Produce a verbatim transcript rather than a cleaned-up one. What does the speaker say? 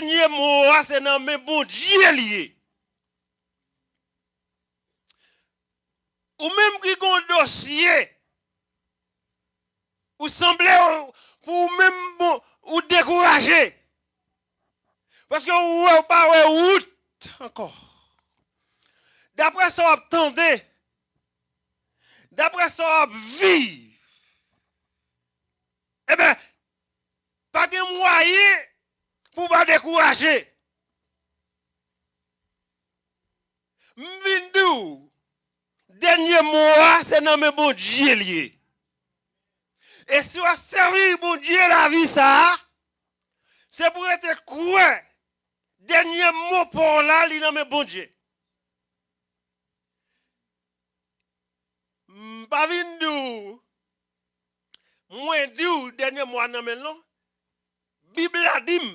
dènye mo a se nan men Bondye li ye. Ou menm ki gen yon dosye, ou sanble ou, pou ou menm bon, ou dekouraje. Paske ou wè ou pa wè wout ankò. Daprè sa w ap tande, daprè sa w ap viv, ebyen, pa gen mwayen pou w pa dekouraje. M vin di w, dènye mo a, se nan men Bondye l ye. E si w ap sèvi Bondye lavi sa a, se pou w rete kwè dènye mo pa w la, li nan men Bondye. M pa vin di w, mwen di w dènye mo a nan men l non. Bib la di m,